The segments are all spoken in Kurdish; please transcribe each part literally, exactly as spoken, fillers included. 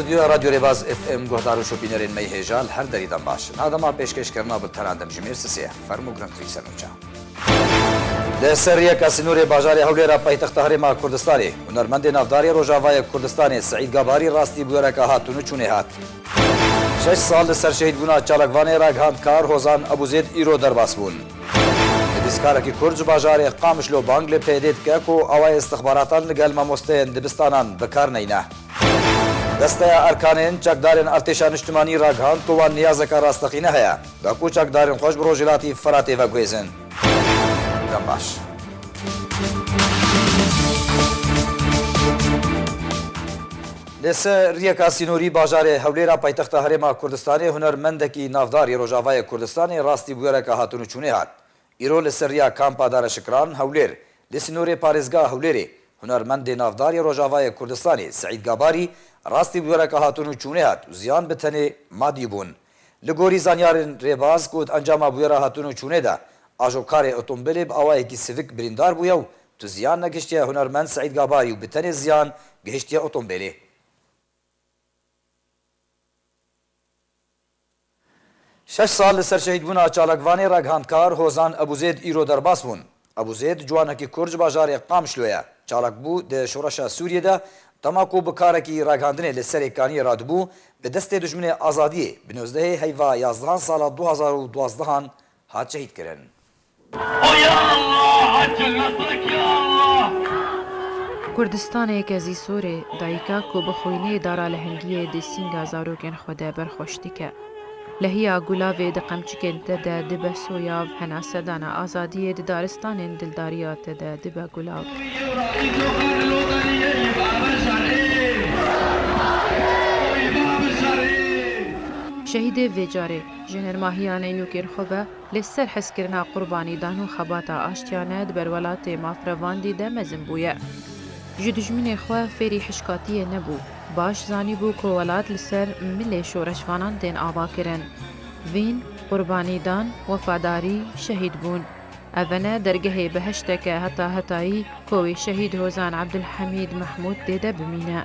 Stûdyoya Radyo Rêbaz F M guhdar û şopînerên me yê hêja li her derî dem baş. Niha dema pêşkêşkirina bultena demjimêr sisê ye. Fermo giring rî ser nûça. Li ser riyeka sînorê bajarê Hewlêra paytexta Herêma Kurdistanê, hunermendê navdarê Rojavayê Kurdistanê Seîd Gabarî rastî bûyereke hatûn û çûnê hat. Şeş sal li ser şehîdbûna çalakvanê raghandkar Hozan Ebûzêd îro derbas bûn. Nivîskarekî Kurd ji bajarê Qamişlo bang li P Y D'ê dike ku awayê istixbaratan li gel mamosteyên dibistanan bi kar neyne. Desteya Erkanên çekdarên Artêşa Niştimanî ragihand ku wan niyazeke rasteqîne heye, da ku çekdarên xwe ji bi Rojhilatî Firatê veguhêzin. Dem baş. Li ser riyeka sînorî bajarê Hewlêra paytexta Herêma Kurdistanê hunermendekî navdar yê Rojavayê Kurdistanê rastî bûyereke hatûn û çûnê hat. Îro li ser riya Kampa Dara Şikran, Hewlêr, li sînorê parêzgeha Hewlêrê, hunermendê navdar yê Rojavayê Kurdistanê Seîd Gabarî rastî bûyereke hatûn û çûnê hat û ziyan bi tenê madî bûn. Li gorî zanyarên rêbaz ku di encama bûyera hatûn û çûnê de ajokarê otomobilê bi awayekî sivik birîndar bûye û tu ziyan negihiştiye hunermend Seîd Gabarî û bi tenê ziyan gihiştiye otomobilê. Şeş sal li ser şehîdbûna çalakvanê raghandkar Hozan Ebûzêd îro derbas bûn. Ebûzêd ciwanekî Kurd ji bajarê Qamişlo ye. Çalak bû di şoreşa Sûriyê de, dema ku bi karekî raghandinê li serê kaniyê radibû, bi destê dijminê azadiyê bi nozdehê heyva yazdehan sala du hazar û duazdehan hat şehîdkirin. O ya Allah, acil nasrik ya Allah! Kurdistanê kezî sorê, dayika ku bi xwînê dara lehengiyê di sînga zarokên xwe de berxweş dike. Lehiya gulavê di qemçikên te de dibe soyav, henase dana azadiyê di daristanên dildariya te de dibe gulav. Şehîdê vê carê ji nermahiya neynûkên xwe ve, li ser hezkirina qurbanîdan û xebata aştiyane di berwelatê mafrevandî de mezin bûye. Ji dijminê xwe fêrî hişkatiyê nebû. Baş zanîbû ku welat li ser milê şoreşvanan tên avakirin. Vîn, qurbanîdan, wefadarî, şehîdbûn. Ev e ne dergehê biheşteke heta hetayî ku wê şehîd Hozan Ebdulhemîd Mehmûd tê de bimîne.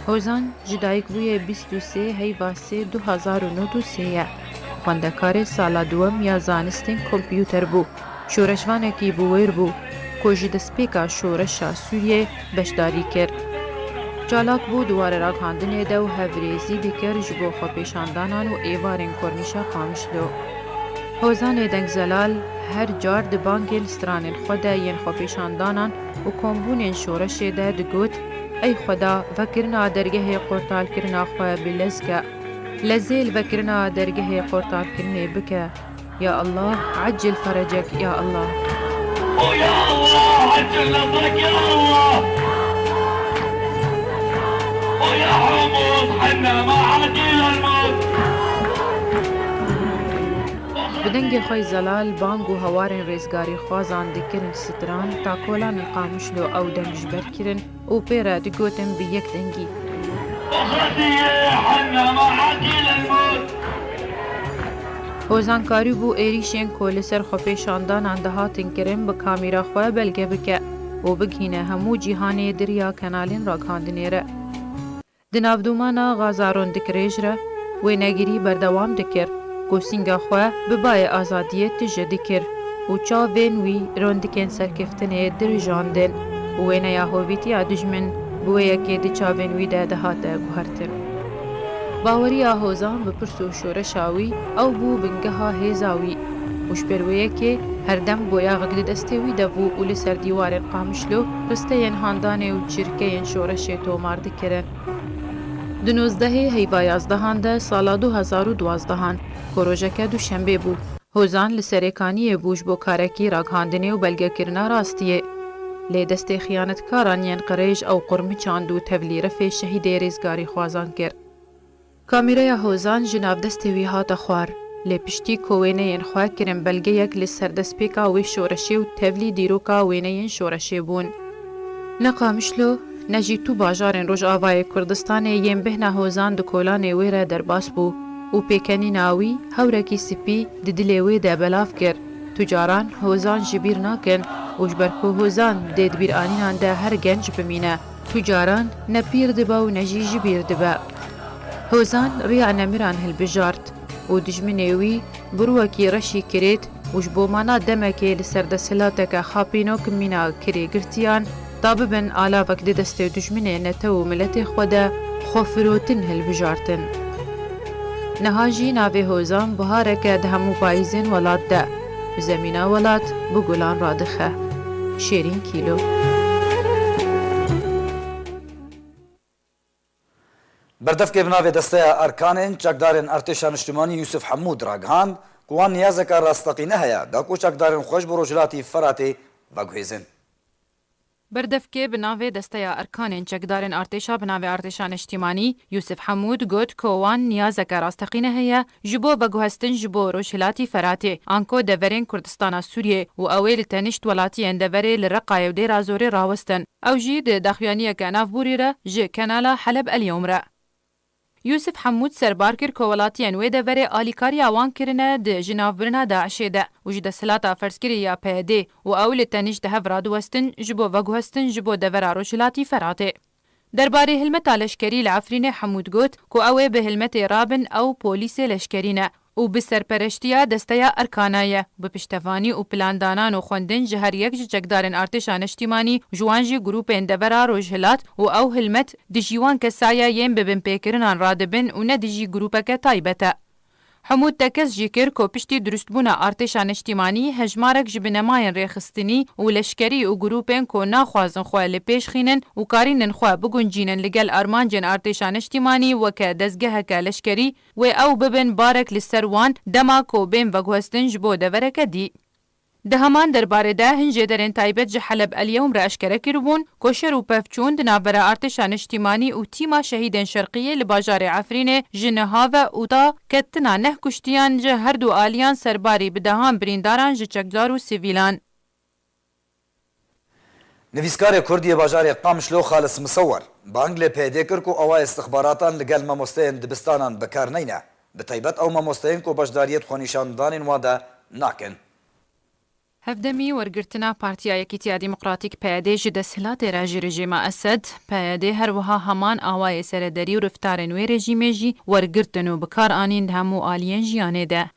Hozan ji dayikbûyê bîst û sê heyva sê du hazar û nod û sê ye. Xwendekarê sala duwem ya zanistên kompûter bû. Şoreşvanekî bi wêr bû ku ji destpêka şoreşa Sûriyê beşdarî kir. Çalak bû di warê ragihandinê de û hevrêzî dikir ji bo xwepêşandanan û êvarên Kornîşa Qamişlo. Hozanê Dengzelal her car di bangên stranên xwe de yên xwepêşandanan û kombûnên şoreşê de digot, Ey Xweda, vekirina dergehê qortalkirina xwe bi lez ke. Lezê li vekirina dergehê qortalkirinê bike. Ya Allah, عجل فرجك يا الله. O ya Allah, acil nasrik ya Allah! O ya Hamus, henna ma acil el mut! Bi dengê xwe zelal bang û hewarên rêzgarîxwazan dikirin stran, ta kolanên Qamişlo ew deng ji ber kirin û pê re digotin bi yek dengî. Hozan karîbû êrîşên ku li ser xwepêşandanan dihatin kirin bi kamîra xwe belge bike û bigihîne hemû cîhanê di riya kenalên ragihandinê re. Di navdûmana Gaza Rondik Rêj re wênegirî berdewam dikir ku sînga xwe bi bayê azadiyê tije dikir û çavên wî rondikên serkeftinê dirijandin û wêneya hovîtiya dijmin bi wê yekê di çavên wî de dihate guhertin. Baweriya Hozan bi pirs û şoreşa wî ew bû bingeha hêza wî û ji ber wê yekê her dem boyaxek di destê wî de bû û li ser dîwarên Qamişlo risteyên handanê û çirkeyên şoreşê tomar dikirin. Di nozdehê heyva yazdehan de sala du hazar û duazdehan, ku rojeke duşembê bû, Hozan li Serêkaniyê bû ji bo karekî ragihandinê û belgekirina rastiyê. Lê destê xiyanetkaran yên qirêj ew qurmiçand û tevlî refê şehîdê rêzgarîxwazan kir. Kamîreya Hozan ji nav destê wî hate xwar, lê piştî ku wêneyên xwe kirin belgeyek li ser destpêka wê şoreşê û tevlî dîroka wêneyên şoreşê bûn. Ne Qamişlo, ne jî tu bajarên Rojavayê Kurdistanê yên bêhna Hozan di kolanê wê re derbas bû û pêkenîna wî hewrekî spî di dilê wê de belav kir. Tu caran hozan ji bîr nakin û ji ber ku hozan dê di bîranînan de her genc bimîne. Tu caran ne pîr dibe û ne jî ji bîr dibe. Hozan riya nemiran hilbijart û dijminê wî bi rûwekî reşî kirêt û ji bo mana demekê li ser desthilateke xapînok mîna kirêgirtiyan, ta bibin alavek di destê dijminê netew û miletê xwe de xwefirotin hilbijartin. Niha jî navê Hozan bihareke di hemû payîzên welat de, bi zemîna welat bi gulan radixe. Şêrîn Kîlo. Berdevkê bi navê Desteya Erkanên Çekdarên Artêşa Niştimanî Yûsif Hemûd ragihand ku wan niyazeke rasteqîne heye da ku çekdarên xwe ji bo Rojhilatî Feratê veguhêzin. Berdevkê bi navê Desteya Erkanên Çekdarên Artêşa bi navê Artêşa Niştimanî Yûsif Hemûd got ku wan niyazeke rasteqîne heye ji bo veguhestin ji bo Rojhilatî Feratê, anko deverên Kurdistana Sûriyê û ew ê li tenişt welatiyên deverê li Reqayê û Dêra Zorê rawestin. Ew jî di daxuyaniyeke navborî re ji Kenala Heleb El Yewm re. Yûsif Hemûd serbar kir ku welatiyên wê deverê alîkariya wan kirine di jinavbirina DAIŞê de û ji desthilata ferzkirî ya P Y D û ew li tenişt di hev radiwestin ji bo veguhestin ji bo devera Rojhilatî Feratê. Derbarê hilmeta leşkerî li Efrînê Hemûd got ku ew ê bi hilmetê rabin, ew polîsê leşkerî ne û bi serpereştiya Desteya Erkana ye, bi piştevanî û plandanan û xwendin ji her yek ji çekdarên artêşa neştîmanî, ji wan jî grûpên devera Rojhilat û ew hilmet dijî wan kesa ye yên bi binpêkirinan radibin û ne dijî grûpeke taybet e. Hemûd tekez jî kir ku piştî dirustbûna artêşa neştîmanî hejmarek ji binemayên rêxistinî û leşkerî û grûpên ku naxwazin xwe li pêş xînin û karînin xwe biguncînin li gel armancên artêşa neştîmanî weke dezgeheke leşkerî, wê ew bibin barek li ser wan dema ku bên veguhestin ji bo devereke dî. Di heman derbarê de hin jêderên taybet ji Heleb El Yewm re eşkere kiribûn ku şer û pevçûn di navbera artêşa niştîmanî û tîma şehîdên Şerqiyê li bajarê Efrînê ji niha ve û ta ketina neh kuştiyan ji her du aliyan serbarî bi dehan birîndaran ji çekdar û sivîlan. Nivîskarê Kurd yê bajarê Qamişlo Xalis Misewer bang li P Y D kir ku awayê istixbaratan li gel mamosteyên dibistanan bi kar neyne, bi taybet ew mamosteyên ku beşdariyê di xwenîşandanên wan de nakin. Hevdemî wergirtina Partiya Yekîtiya Demokratîk P Y D ji desthilatê re ji rejîma Esed, P Y D her wiha heman awayê serederî û reftarên wê rejîmê jî wergirtin û bi kar anîn di hemû aliyên jiyanê de.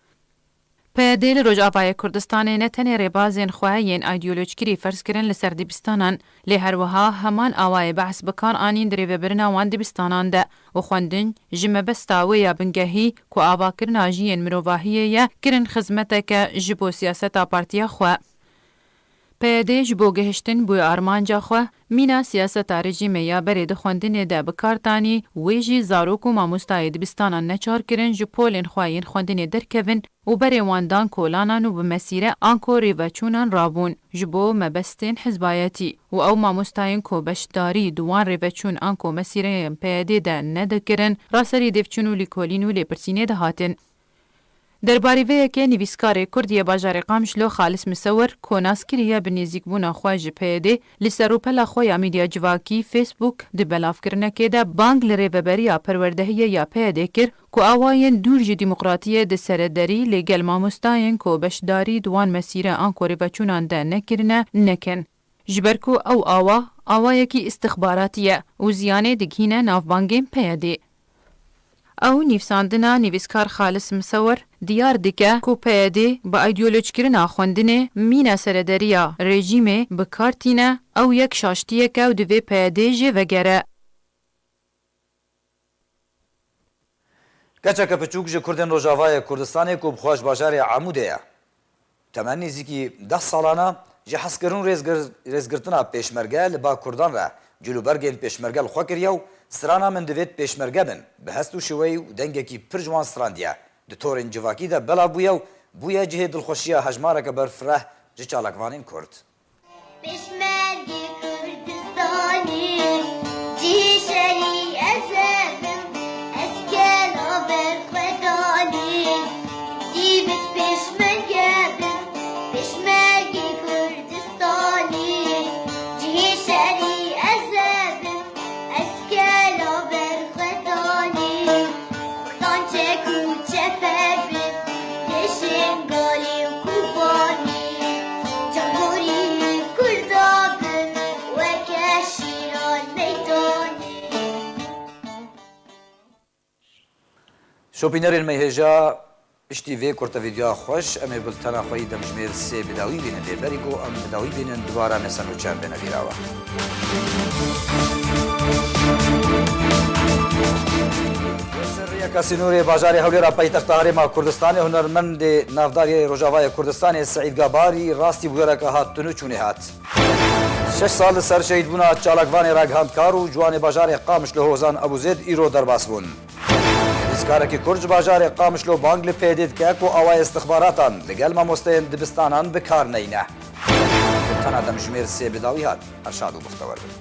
P Y D li Rojavayê Kurdistanê ne tenê rêbazên xwe yên îdeolojkirî ferz kirin li ser dibistanan, lê her wiha heman awayê behs bi kar anîn di rêvebirina wan dibistanan de û xwendin ji mebesta wê ya bingehî ku avakirina jiyên mirovahiyê ye, kirin xizmeteke ji bo siyaseta partiya xwe. P Y D ji bo gihiştin bo armanca xwe, mîna siyaseta rejîmê ya berê di xwendinê de bi kar tanî, wê jî zarok û mamostayê dibistanan neçar kirin ji polên xwe yên xwendinê derkevin û berê wan dan kolanan û bi mesîre anko rêveçûnan rabûn ji bo mebestên hizbayetî û ew mamostayên ku beşdarî di wan rêveçûn anko mesîreyên P Y D de nedikirin, raserî dêvçûn û lîkolîn û lêpirsînê dihatin. Derbarê vê yekê nivîskarê Kurd yê bajarê Qamişlo Xalis Misewer, ku nas kiriye bi nêzîkbûna xwe ji P Y D, li ser rûpela xwe ya medya civakî Facebook di belavkirinekê de bang li rêveberiya perwerdehiyê ya P Y D kir ku awayên dûr ji demokratiyê di serederî lê gel mamostayên ku beşdarî di wan mesîre anko rêveçûnan de nekirine, nekin. Ji ber ku ew awa, awayekî istixbaratî ye û ziyanê digihîne navbangên P Y D. Ew nivîsandina nivîskar Xalis Misewer diyar dike ku P Y D bi îdeolojkirina xwendinê mîna serederiya rejîmê bi kar tîne, ew yek şaştiyek e û divê P Y D jê vegere. Keçeke piçûk ji Kurdên Rojavayê Kurdistanê ku bi xwe ji bajarê Amûdê ye. Temen nêzîkî deh salan e, ji hezkirin û rêzgir-, rêzgirtina pêşmerge li ba Kurdan re cilûbergên pêşmerge li xwe kiriye û strana "Min divêt pêşmerge bin" bi hest û şiweyî û dengekî pir ji wan strandiye, di torên civakî de belav bûye û bûye cihê dilxweşiya hejmareke berfireh ji çalakvanên Kurd. Pêşmergê Kurdistanê, cihê şerî ez e bim, ez kela ber xwe danê. Divêt pêşmerge bim, pêşmergê Kurdistanê, cihê şerî ez e bim, ez kela ber xwe danê. Kurdan çek û çeper bin, lê Şêngalê û Kobanê. Şopînerên me hêja, piştî vê kurte vîdeoya xweş, em ê bultena xwe yî demjimêr sê bi dawî bînin, lê berî ku em bi dawî bînin, dubare me ser nûçeyên bêne vîra we. Li ser riyeka sînorê bajarê Hewlêra paytexta Herêma Kurdistanê, hunermendê navdar yê Rojavayê Kurdistanê Seîd Gabarî rastî bûyereke hatin û çûnê hat. Şeş sal li ser şehîdbûna çalakvanê ragihandkar û ciwanê bajarê Qamişlo Hozan Ebûzêd îro derbas bûn. Nivîskarekî Kurd ji bajarê Qamişlo bang li P Y D'ê dike ku awayê istixbaratan li gel mamosteyên dibistanan bi kar neyne. Bultena demjimêr sê bi dawî hat. Her şad û bextewer bin.